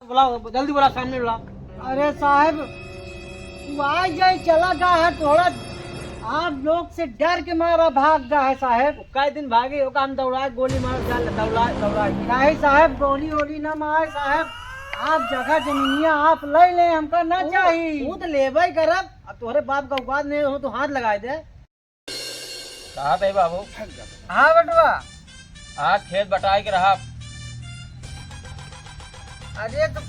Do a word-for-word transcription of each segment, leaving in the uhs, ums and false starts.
बुलाओ, जल्दी बुलाओ, सामने बुलाओ। अरे साहेब, वो आ जाए, चला गा है, थोड़ा आप लोग से डर के मारा भाग गा है साहेब। कई दिन भागे, ओका हम दौड़ा, गोली मार, जान ले, दौड़ा, दौड़ा। नहीं साहेब, गोली वोली ना मारे साहेब, आप जगह जमीनिया आप ले लें, हमका ना वो, चाहिए। वो तो लेबे ही करब, अब तोहरे बाप का औकात नहीं हो तो हाथ लगाए दे। कहा थे बाबू? हाँ बेटवा। आज खेत बटाए के रहा। अरे तो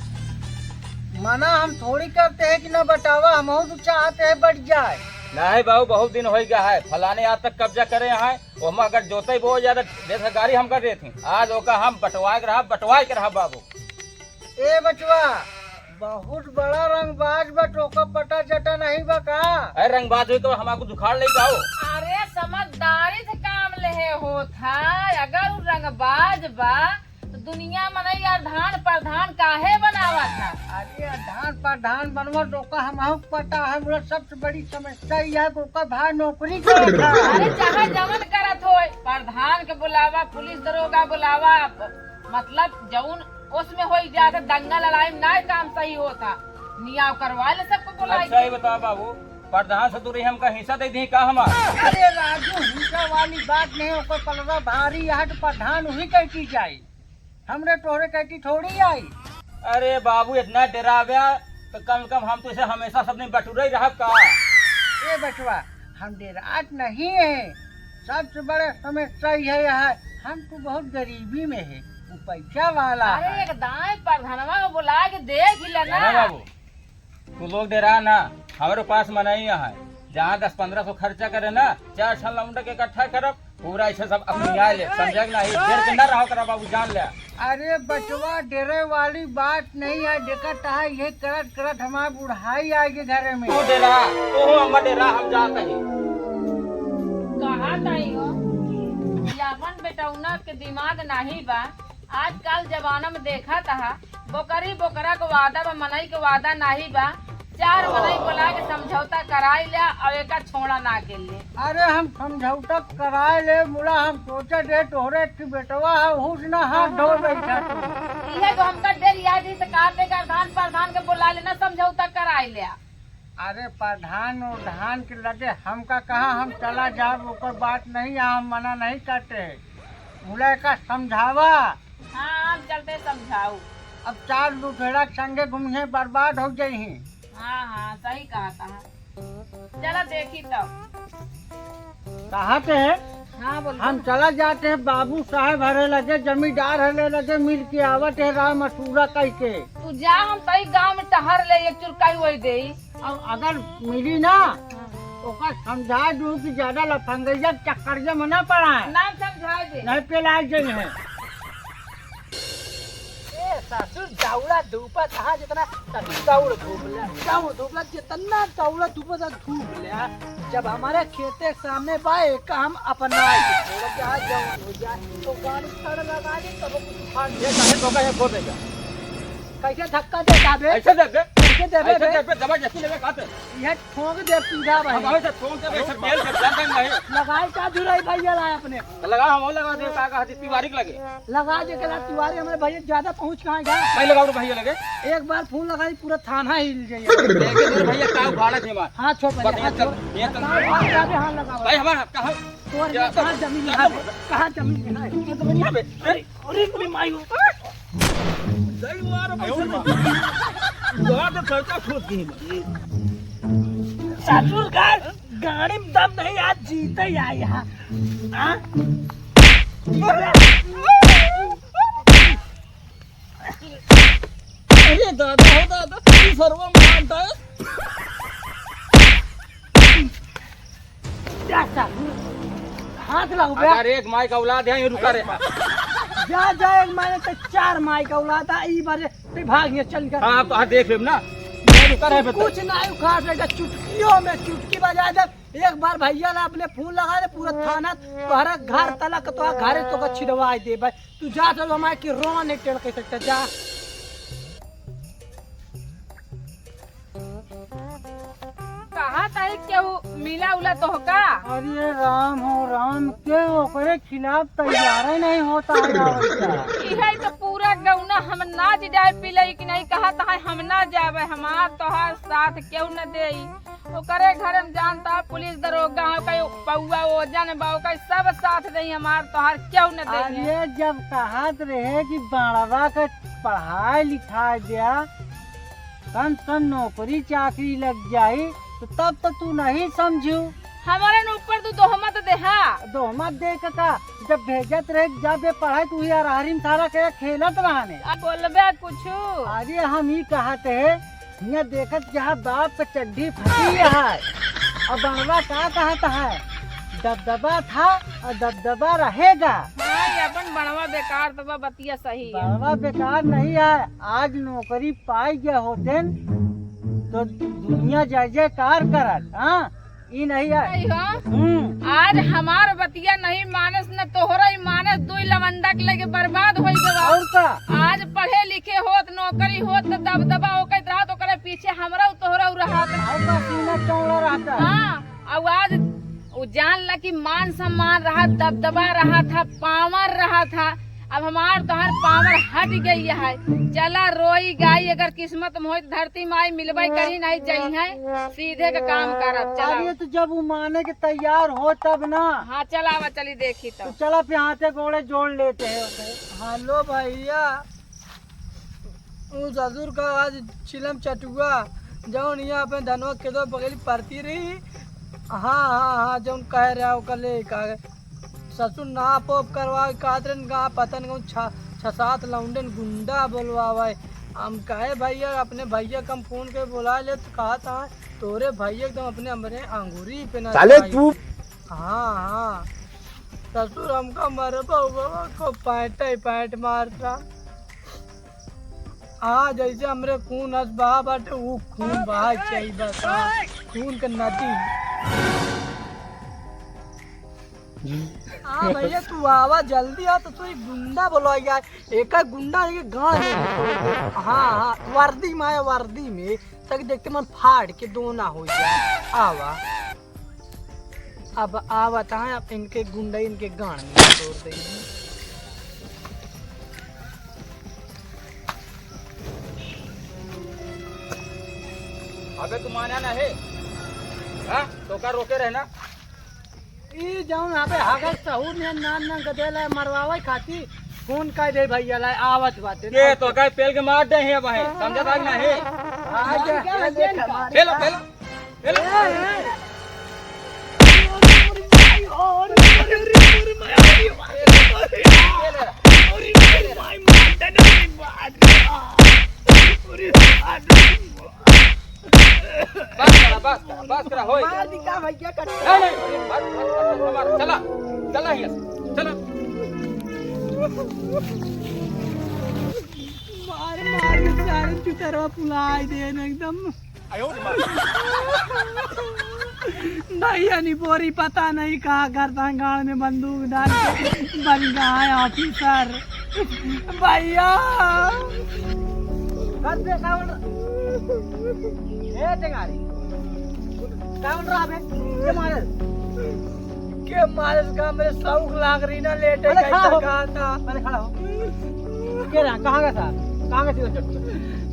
मना हम थोड़ी करते हैं कि ना बटावा, हम तो चाहते हैं बट जाए। नहीं बाबू, बहुत दिन हो गया है, फलाने आज तक कब्जा करे हैं, ओमा अगर जोतई बोए ज्यादा देत है गाड़ी हम कर देते हैं। आज ओका हम बटवाए के रहा, बटवाए के रहा बाबू। ए बचवा, बहुत बड़ा रंगबाज बा, तोका पता चटा नहीं बा का? अरे रंगबाज हुई तो हमार कुछ उखाड़ ले का हो? अरे समझदारी से काम लेहे होत है, अगर उ रंगबाज बा तो दुनिया मनई यार धान प्रधान काहे बनावत है? अरे धान प्रधान बनवा तोका हमहू पता है, मुला सबसे बड़ी समस्या यह है कि ओका भाई नौकरी करत है। अरे चाहे जवन करत होए, प्रधान के बुलावा, पुलिस दरोगा बुलावा, मतलब जौन उसमें होई जात है, दंगा लड़ाई में ना काम सही होता। नियाव करवा ले सबको बुलाई अच्छा, के। ये बताओ बाबू, प्रधान से तू रही हमका हिस्सा दे दी का हमार? अरे राजू, हिस्सा वाली बात नहीं, ओकर पलड़ा भारी है तो प्रधान वही कह की जाई, हमरे तोहरे कह की थोड़ी आई। अरे बाबू, इतना डराव्या तो कम से कम हम तो इसे हमेशा सब दिन बटुरे ही रहब का? ए बचवा, हम डेरात नहीं है, सबसे बड़ा समस्या यह है, हम तो बहुत गरीबी में है, वो पैसा वाला अरे है। एक दाएं प्रधानवा को बुला के देख ही लेना। अरे बाबू, तू लोग डेरा ना, हमारे पास मनई है, जहाँ दस पन्द्रह सौ खर्चा करे ना, चार छह लौंडा के इकट्ठा करब, पूरा ऐसे सब अपनी आए ले, समझे कि नहीं? डर के ना रहो करा बाबू, जान ले। अरे बचवा, डरे वाली बात नहीं है, देखत है ये करत करत हमार बुढ़ाई आएगी घरे में। तू डेरा, तू हो अम्मा डेरा, हम जात ही। कहा ताई हो, ये अपन बेटौना के दिमाग नहीं बा। आजकल जमाना में देखत हा, बोकरी बोकरा के वादा बा, मनई के वादा नाही बा। चार मनई बोला के समझौता कराई ल्या और एका छोड़ा ना के ले। अरे हम समझौता कराए ले, मुला हम सोचे दे तोहरे की बेटवा है, हुस ना हाथ धो बैठा तू। इहे तो हमका डर याद ही से कहते कि प्रधान प्रधान के बुला लेना, समझौता कराई ल्या। अरे प्रधान उधान के लगे हमका कहा, हम चला जाब, ओकर बात नहीं, हम मना नहीं करते। मुला एका समझावा। हाँ, हम चलते समझाऊ। अब चार लुटेरा के संगे घूमिहे, बर्बाद हो जइही। हाँ, हाँ, सही कहा था। चला देखी तब। कहा थे? हाँ, बोल। हम चला जाते हैं, बाबू साहब हरे लगे, जमींदार हरे लगे, मिल के आवत है राम असूरा कह के। तू जा, हम तई गाँव में टहर ले, एक चुरकाई वही दे। और अगर मिली ना, हाँ। ओका समझा दूँ कि ज्यादा लफंगैया के चक्करिया में ना पड़ा है। ना समझाए दे। नहीं पेलाए जइहे। ए ससुर, दौड़ा धूपा कहाँ जितना दौड़ धूप ले, दौड़ धूप ले, जितना दौड़ा धूपा तक धूप ले। जब हमारे खेते के सामने बा, एक हम अपना छोड़ के आ जाऊँ, हो जाए तो गाड़ी सड़ लगा ली, तब कुछ उखाड़ ये ले। काहे धोखा है, बोल दे जा। कैसे धक्का दे जाबे? ऐसे दे बे। कैसे देबे ऐसे बे? दे बे, जबरदस्ती लेबे का ते? ये ठोंक दे सीधा भाई। हम हमें से ठोंक दे बे, सब तेल के दम नहीं। लगाई का जुराई भैया लाए अपने। तो लगा, हम और लगा दे, का कहा थी, तिवारी के लगे। लगा दे के ला तिवारी, हमारे भैया ज्यादा पहुंच कहाँ गया? मैं लगाओ रे भैया लगे। एक बार फोन लगाई, पूरा थाना हिल जाइए। देखे तेरे भैया का उखाड़ा थे मार। हाँ, छोड़ भैया, बस ये हाँ, तो, छोड़। ये तो कहाँ भाग जाबे? हाँ, लगा भाई। हमारा कहाँ? तोर क्या ये कहाँ जमीन यहाँ पे? कहाँ जमीन यहाँ है? ये तो यहाँ पे। अरे, अरे, मेरी माई हो। सही मारो, पैसा नहीं। वहाँ तो खर्चा खोद के ही मार। ससुर का गाड़ी में दम नहीं, आज जीते ही आए यहाँ। हाँ? अरे दादा हो दादा, ई सरवा मारता है। जा साहब, हाथ लाओ बे। अगर एक माई का औलाद है, ये रुका रहे। जा, जा, एक माई तो चार माई का औलाद है, ई बारे ते भाग ये चल कर। हाँ, आप हाथ देख लेब ना। ये रुका रहे बे। कुछ ना उखाड़ सके, चुटकियों में चुटकी बजा दे। एक बार भैया ला अपने फोन लगा दे, पूरा थाना तोहरा घर तलक, तोहरा घरे तोका छिदवाई देबे। तू जा, चलो हमारे के रोन एक टेढ़ कह सकता, जा। कहा ताई केहू मिला उला तोहका? अरे राम हो राम, के ओकरे खिलाफ तैयार ही नहीं होता है। इहे तो पूरा कउनो हम ना जी जाए पी लई कि नहीं, कहत है हम ना जाबे, हमार तोहार साथ केहू न देई। ओकरे घर में जानता पुलिस दरोगा हो, कहीं पौआ ओजन बा, ओकर सब साथ देई, हमार तोहार केहू न देई। अरे जब कहत रहे कि बड़वा के पढ़ाई लिखाई द्या, कम से कम नौकरी चाकरी लग जाई, तो तब तो तू नहीं समझू। हमारे न ऊपर तू दोहमत देहा। दोहमत दे के का? जब भेजत रहे, जब ये पढ़ाई, तू ही अरहरी में सारा के खेलत रहने। अब बोलबे कुछु। अरे हम ही कहत है, हियाँ देखत जहाँ बाप के चड्ढी फटी है, अब बड़वा का कहत है, दबदबा था और दबदबा रहेगा। हाँ, ये अपन बड़वा बेकार तो बा, बतिया सही है। बड़वा बेकार नहीं है, आज नौकरी पाई गया होतेन तो दुनिया जय जयकार करत। हाँ, ई नहीं है। नहीं हो। हम्म। आज हमार बतिया नहीं मानस न तोहरा ही मानस, दुई लवंडा के लेके बर्बाद होई गवा। और का? आज पढ़े लिखे होत, नौकरी होत, तो दबदबा ओकत रहत, ओकरे पीछे हमरा तोहरा रहत। और का सीना चौड़ा रहता। हाँ, और आज उ जान ला कि मान सम्मान रहा, दबदबा रहा था, पावर रहा था। अब हमार तोहार पावर हट गई है। चला रोई गाई, अगर किस्मत में होई तो धरती माई मिलबे करी, नहीं जइहैं, सीधे का काम करब। चला। अरे तो जब वो माने के तैयार हो तब ना। हाँ चला, आवा चली देखी तो। तो चला पे हाथे गोड़े जोड़ लेते हैं। हेलो भैया, उ ससुर का आज चिलम चटुआ, जौन यहाँ अपने धनवा के दो बगली परती रही। हाँ, हाँ, हाँ, जौन कह रहा ओकर ले का ससुर नाप ओप करवा के कहत रहन, का पता न कौन छ-, छ सात लौंडन गुंडा बोलवावे। हम कहे भैया, अपने भैया के हम फोन के बोला ले, तो कहत है, "तोरे भैया एकदम अपने हमरे अंगूरी पे ना साले चढ़ाई।" तू। हाँ, हाँ, ससुर हमका मरबा हुआ को पैंट ही पैंट मारता। हाँ, जैसे हमरे खून अस बहा बाटे, ऊ खून बहा चाहिए बस, हाँ, खून के नदी। हाँ भैया, तू आवा, जल्दी आ, तो तू एक गुंडा बोलवा यार, एक गुंडा एक गांव में। हाँ, हाँ, वर्दी में आया, वर्दी में, तक देखते मन फाड़ के दो ना हो जाए। आवा। अब आवत हैं, अब इनके गुंडा इनके गांड में तोड़ देंगे। अबे तू माना ना है, हाँ? तो का रोके रहना? ई जौन यहाँ पे हगस सहूर ने नान नान गदेला मरवावे खाती फोन कर दे भैया, ला आवत बाटे। ये तो का पेल के मार दे हैं भाई, समझा था कि ना है? आ जा, आ जा, आ जा। पेलो, पेलो। बस करा, बस करा, बस करा, होई। मार दी का भैया, कट। नहीं, नहीं, बस, बस, बस, बस, बस, चला, चला हियां से, चला। मार, मार के सारे चुतरवा फुलाई देन एकदम। भैया नी बोरी पता नहीं का करता है, गाड़ में बंदूक डाल के बन गया है ऑफिसर। भैया। कर दे, का बोल रहा? ए, टेंगारी। का बोल रहा बे? के मारे? के मारे का मेरे शौक लाग रही ना, लेटे अरे का खड़ा हो। कहा था। अरे खड़ा हो। के रहा? कहाँ का था? कहाँ का थी वो चट्टू?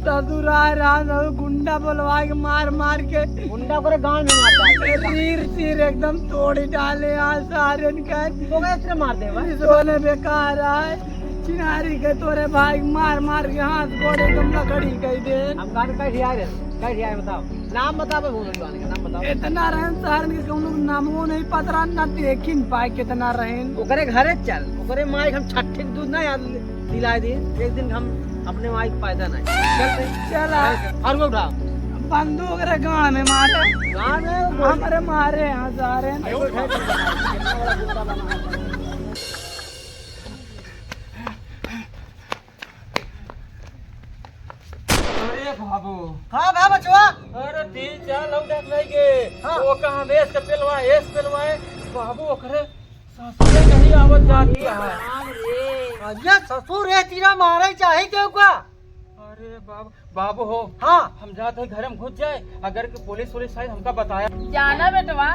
ससुराल रहा, सब गुंडा बोलवा के मार मार के। गुंडा करे गांड में मारता है। रीर चीर एकदम तोड़ी डाले यहाँ सारे इनका। तो मैं इतने मार दे भाई। सोने बेकार है। चिनारी के तोरे भाई मार मार के हाथ गोड़ एकदम लकड़ी कह दे। हम गाड़ी कैसे आए रहे? कैसे आए बताओ? नाम बताओ, मैं भूल गया, नाम बताओ। इतना रहन सहरन के कौनो नामो नहीं पतरा, ना देखिन पाए कितना रहन। ओकरे घरे चल, ओकरे माई के हम छठे के दूध ना याद दिलाए दी। एक दिन हम अपने माई के पैदा नहीं। चल रे। चला। और वो उठा। बंदूक रे गांड में मारे। गांड में वो हमारे मारे यहाँ सारे। अरे बाबू। हाँ, हाँ, बचवा। अरे तीन चार लोग देख लेंगे। हाँ। वो कहाँ एस के पेलवा, एस पेलवा है। बाबू, ओकरे ससुरे नहीं आवत जाती है। अरे ससुर, ये तीरा मारे चाहे क्यों का? अरे बाबू, बाबू हो। हाँ। हम जाते हैं घर में घुस जाए, अगर कि पुलिस वुलिस आई हमका बताया। जाना बेटवा,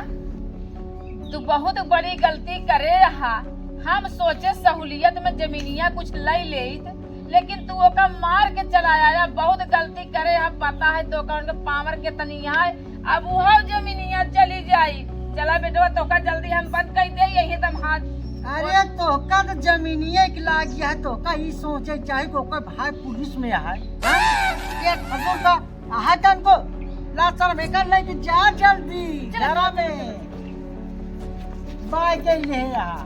तू बहुत बड़ी गलती करे रहा। हम सोचे सहूलियत में जमीनिया कुछ ले लेत, लेकिन तू ओका मार के चला आया, बहुत गलती करे, हम पता है तोका उनके पावर के तनी है। अब उहो जमीनिया चली जाई। चला बेटवा, तोका जल्दी हम बंद कर दे, यही दम हाथ। अरे तोका तो जमीनिया के लागी है, तोका ई सोचे चाही कि ओकर भाई पुलिस में है, हाँ? ये खजूर का आहा तन को ला सर बेकर लेके जा जल्दी चल। घरा में। बाय गई है यहाँ।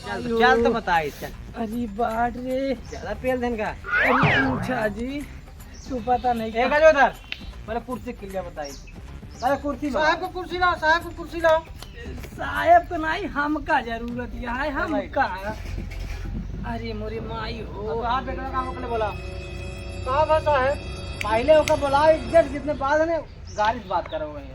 चल, अयो। चल तो बताई, चल। अरे बाट रे। ज्यादा पेल देन का? अरे पूछा जी, तू पता नहीं ए, का। गजोधर, पहले कुर्सी के लिए बताई। अरे कुर्सी ला। साहब को कुर्सी ला, साहब को कुर्सी ला। साहब को नहीं, हमका जरूरत है, ए भाई। हमका। अरे मोरे माई हो। अब हाथ बेटा काम के लिए बोला। साहब है साहब। पहले ओका बोला, इज्जत कितने बाद में गाली से बात करो भाई।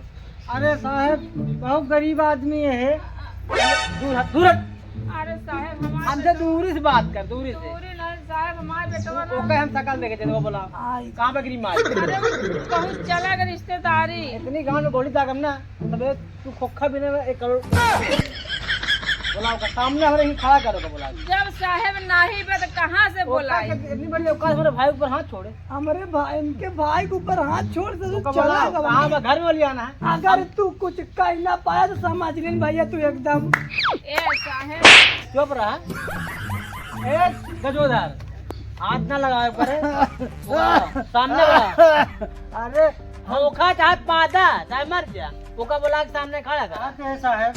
अरे साहब, बहुत गरीब आदमी है। दूर हट, दूर हट। अरे साहब, हमारे हमसे बेटवा दूरी से बात कर, दूरी से। दूरी नहीं साहब, हमारे बेटवा ना। ओके, हम शकल देखे चलो बोला। आई। कहाँ पे गिरी मार? अरे, कहूँ चला गए रिश्तेदारी। इतनी गांव में गोली दागम ना, तबे तू खोखा बिना एक करोड़। बोला ओका सामने हो रही, खड़ा करो का बोला। जब साहब नाही बे तो कहाँ से ओका बोलाई? के इतनी बड़ी औकात, हमारे भाई ऊपर हाथ छोड़े। हमारे भाई, इनके भाई के ऊपर हाथ छोड़ दे, तो ओका चला बोला, गवा। कहाँ बा? घर में लिया ना है। अगर हम तू कुछ कह ना पाया तो समझ लेन भैया तू एकदम। ए साहेब। चुप रहा। ए गजोधर, हाथ ना लगावे पड़े। सामने बड़ा। अरे धोखा चाहे पादा, चाहे मर जा। ओका बोला के सामने खड़ा कर। बात है साहेब।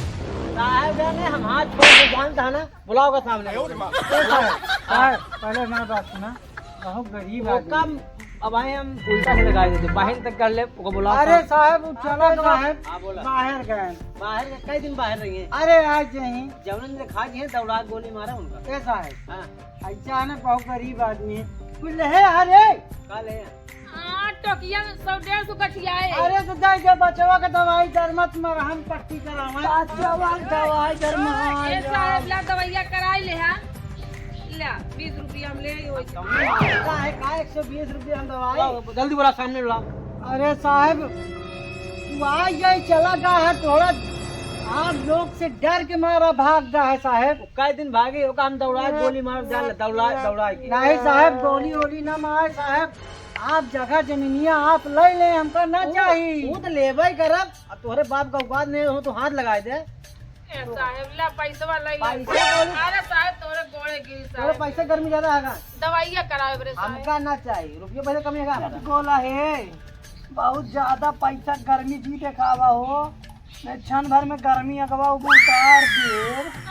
साहेब जाने हम हाथ छोड़ के जानता है ना। बुलाओ का सामने। ए साहेब, साहेब, पहले हमारी बात सुना। बहुत गरीब वो आदमी। कम, अब आए हम उल्टा से लगा देते, बाहर तक कर ले, ओका बुलाओ अरे साहब। साहब, वो चला अरे गया। साहब, हाँ, बोला। बाहर गए। बाहर गए, कई दिन बाहर रही हैं? अरे, आज यहीं। जौनन ने खा गए, दौड़ा गोली मारा उनका। ए साहब, हाँ। ऐसा है ना, बहुत गरीब आदमी है। कुछ ले है, अरे। का ले हैं? हाँ, टोकिया में सौ डेढ़ सौ गठिया है। अरे, तो जाए के बचवा के दवाई, दरमत, मरहम, पट्टी करावे। बचवा के दवाई, दरमत। ए साहब, ला दवाइया कराई ले, हाँ। ला, बीस रुपया हम ले आई होई। का है, का एक सौ बीस रुपया हम दवाई? बुलाओ, जल्दी बुला, सामने बुला। अरे साहब, तू आ गई, चला गया है, थोड़ा आप लोग से डर के मारा भाग गया है साहब। कई दिन भागे, ओका हम दौड़ा, गोली मार, जा, दौड़ा, दौड़ा के। नहीं साहब, गोली वोली ना मारे साहब, आप जगह जमीनिया आप ले ले, हमका ना वो, चाहिए। वो तो लेबे ही करब, अब तोहरे बाप का औकात नहीं हो तो हाथ लगाए दे। ए साहेब, ला पैसवा लइ ले। पैसा कौन? अरे साहेब, तोरे गोड़े गिरी तोरे साहेब। पैसा गर्मी ज्यादा है का? दवाइया करावे बरे साहेब। हमका ना चाहिए, रुपये पैसे कमी है का? गोला है, बहुत ज्यादा पैसा गर्मी जी देखावा हो, मैं क्षण भर में गर्मी अगवा उतार दे।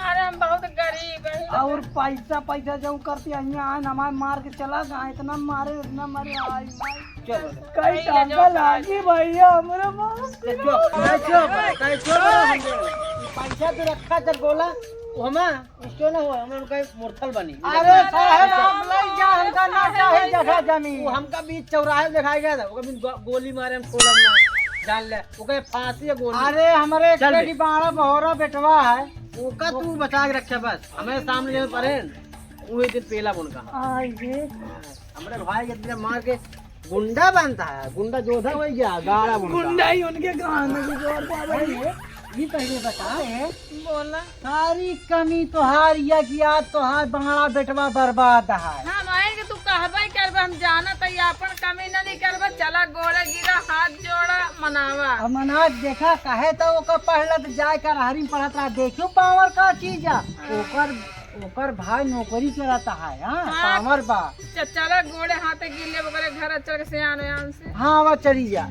अरे हम बहुत गरीब है। और पैसा, पैसा जो करती है, यहाँ आए, हमारे मार के चला गया, इतना मारे, इतना मारे, आई, आई। चलो। कई टांका लागी भैया, हमरे बाप। ए, चुप, ए, चुप, ए, चुप, हम बोले। पैसा तो रखा चल गोला, वो हमा, उसको ना हो, हम उनका मुरथल बनी। अरे साहब, आप ले जा, हमका ना चाहे जगह जमीन। वो हमका बीच चौराहे में दिखाई गया था, वो कभी गो-, गोली मारे हम छोड़ब ना, जान ले, वो कहे फांसी है गोली। अरे हमरे चल बे। बाड़ा बहोरा बेटवा है। ओका तू बचा के रखे बस, हमारे सामने जो परे, वही दिन पेला बन का। आइए। हमरे भाई के इतने मार के गुंडा बनता है, गुंडा जोधा हो गया, गाड़ा बनता। गुंडा ही उनके गांव में भी जोर पा रही है। ये पहले बता। बोला। सारी कमी तोहार या कि आज तोहार बाड़ा बेटवा बर्बाद है। हम आए कि तू कहबे करबे, हम जानत है, अपन कमी ना निकलबे। चला गोड़े गिरा, हाथ जोड़ा, मनावा। अब मना देखा, कहे तो ओकर पढ़ला तो जाए कर हरी में पढ़त रहा, देखियो पावर का चीज है। ओकर ओकर भाई नौकरी करत है, हाँ, हाँ। पावर बा। च-, चला गोड़े हाथे गिर लेब, ओकरे घर चल के सियान उयान से। हाँ, अब चली जा।